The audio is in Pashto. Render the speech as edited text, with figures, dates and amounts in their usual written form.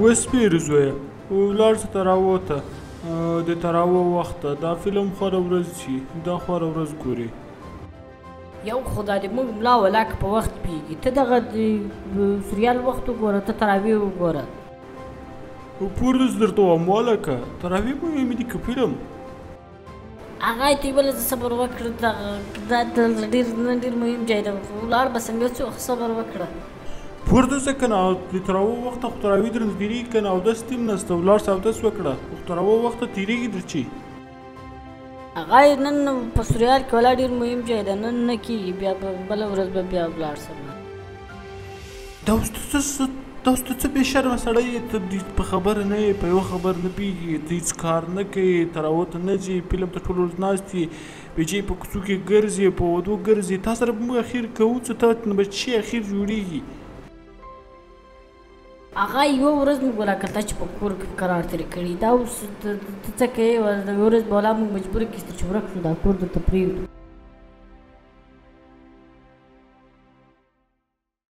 وسپېرې زویه، ولاړ شه تراوو ته، د تراوو وخت ده. دا فلم خو هره ورځ ځي، دا خو هره ورځ ګوري. یو خدای دې موږ ملا ولاکه په وخت پیږي. ته دغه د سریال وخت وګوره، ته تراویح وګوره. پورته زه درته وایم وهلکه، تراویح مهمې دي که فلم؟ هغه ته بله ته صبر وکړه، دغه دا ډېر نن ډېر مهم ځای دی، ولاړ به سم، یو څه وخت صبر وکړه. پورته ځه که نه، د تراوو وخته خو تراویح درنه تېرېږي که نه، اودس دې هم نشته، ولاړ شه اودس وکړه، خو تراوو وخته تېرېږي درچې. هغه نن په سریال کې ولا ډېر مهم ځای دی، نن نه کېږي، بیا به بله ورځ به بیا ولاړ سم. دا اوس ته څه، دا اوس ته څه بې شرمه سړی یې، ته دې په خبره نه یې، په یوه خبره نه پوهېږي، ته هېڅ کار نه کوې، تراوو ته نه ځې، فلم ته ټوله ورځ ناست یې، بېجۍ په کوڅو کې ګرځې، په ودو ګرځې، تا سره به موږ اخر کوو څه، ته نه به څه اخر جوړېږي. هغه یوه ورځ موږ ولا کته چې په کور کې قرار تېر کړي، دا اوس ته څه کوې؟ یوه ورځ به ولا موږ مجبور کړي چې ورک شو، دا کور درته پرېږدو.